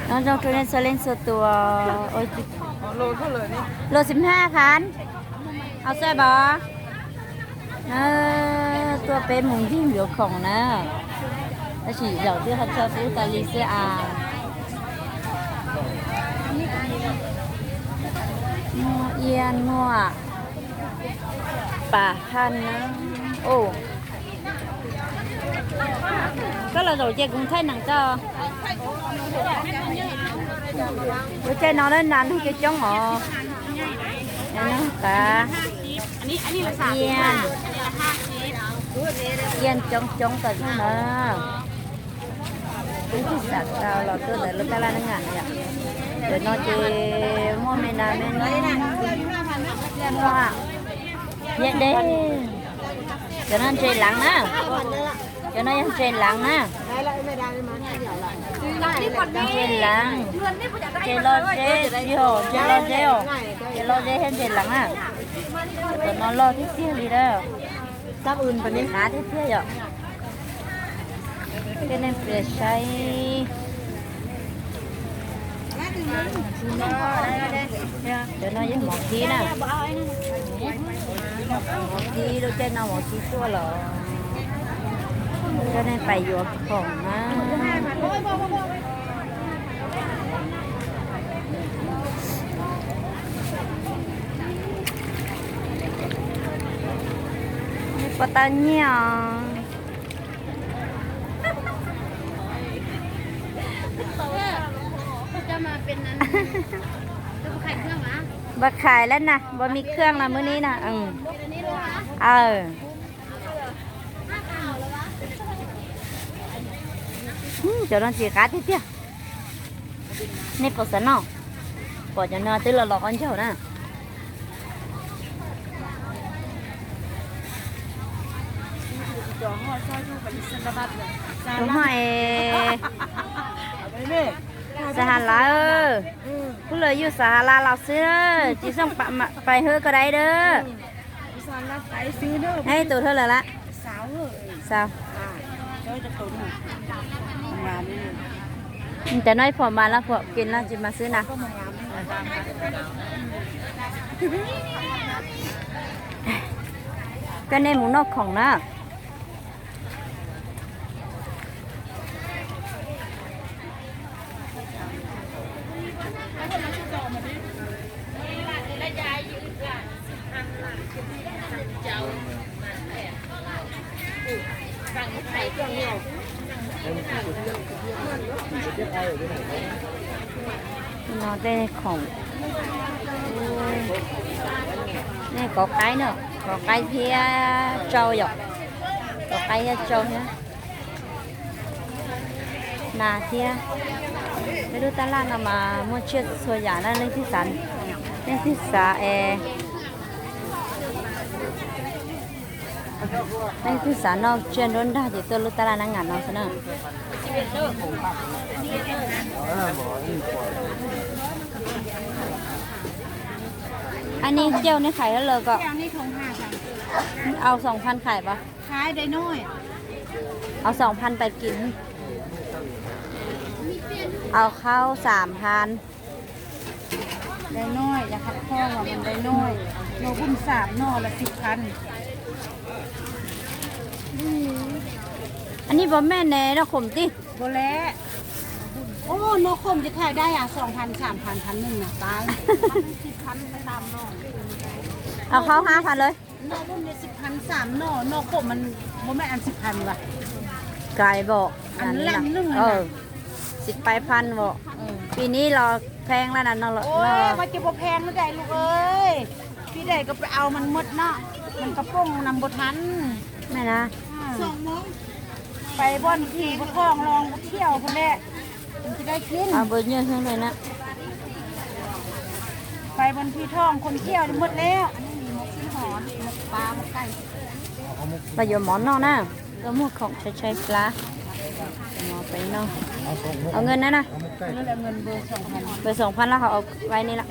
Nyob zoo rau nej txhua leej txhua tus. Ua, luag xib hmab phav, au xaib pov. Tuaj peb mus ncig yuav khoom na. Tab sis zaum twb ho txog qub tas li xwb as. Muaj iab muaj pam phaj na. Koj los zaum ces kuv thaij neem tso. Lub caij no na nas neeg coob coob os. Qav, iab, iab coob coob kawg thiab na. Ib tug xav tau los tuaj ntawm lub tab laj neeb ngas no yom. Ntawm no ces muaj me nas me noog, muaj thiab dej. Cov no ntses leev na. Cov no yog ntses leev na. Ntses leev, ntses loj zeb, ntses loj zeb os, ntses loj zeb thiab ntses leev na. Cov no loj tiag tiag li na. Tab ws pom ne, qab tiag tiag yom. Tej nej pia saib. Cov no yog mov kib na. Mov kib, lub caij no mov kib tuaj los coj nej pais yuav khoom na. Nej puas tau nyiaj os? Npawg Khais lawm na, npawg Mi Khaj los mus ni na. Aw, cov no ntses qab tiag tiag. Nej puas xav noj? Pom cov no twb los los qaub ncaug na. Tus hmoj es Xav Has Las, kuv lawv yug Xav Has Las los xwb, tsis zoo pais hwb koj dai dab. Ib tus thawj lawm lawm. Xav, cov no ib phom mas lawm, phom kis no tsis mas xwb na. Koj nej mus noj khoom na. No tej khoom, nej kov qaib na, kov qaib thiab tsau yom, kov qaib thiab tsau thiab nas thiab. Peb lub tab laj no mas muaj tsiaj txhua yam na, leej twg xav, leej twg xav es leej twg xav noj tsiaj nruab nrag ces tuaj lub tab laj nab ngas no xwb na. Anij cauj nej khais hab lawm kom, au xoom phan khais pab, au xoom phan pais kim, au khaub xam phan. Anij puas mej ne, noj khoom tij. Au khaub hab phan lawm. Kais pom, siv pais phan pom. Pis nib los pheej lawm na no. Pais vaj thim vaj thooj los mus thiaj pub lej, pais vaj thim thooj koj thiaj li muaj lej. Los yuav mov noj na, koj muag khoom tshai tshai plab, mov peb noj. Au nqe na na, npawg xoom phan los ho au vai ni lawm.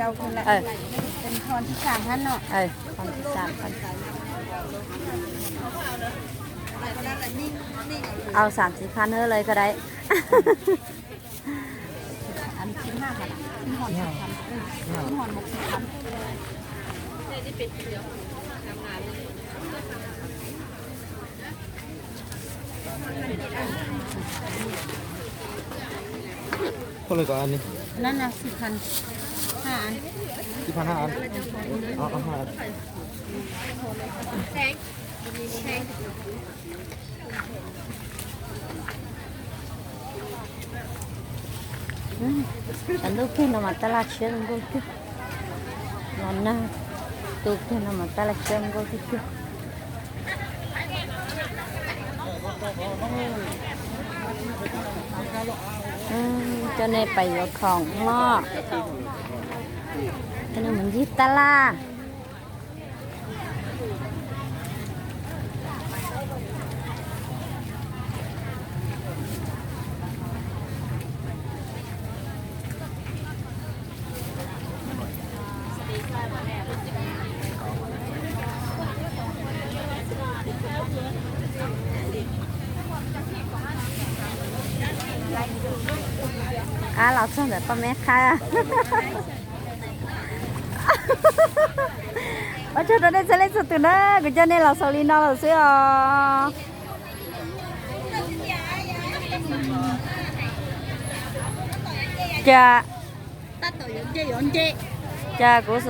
Au xam txiv phan hab lawm koj dai. Ua li ko, an ni? Nan na, xi phan ha an. Xi phan ha an. Ov, ov, ha an. Cov ntuj kiag no mas tab laj tshiab zoo nkauj tiag. Los nag tu kiag no mas tab laj tshiab zoo nkauj tiag tiag. Coj nej pais yuav khoom mog. Coj nej mus ncig tab laj. Qab los txog ntawm poj me qab. Ua tsaug rau nej txhua leej txhua tus na, kuv coj nej los xaus li no lawm xwb os. Cas, cas kuv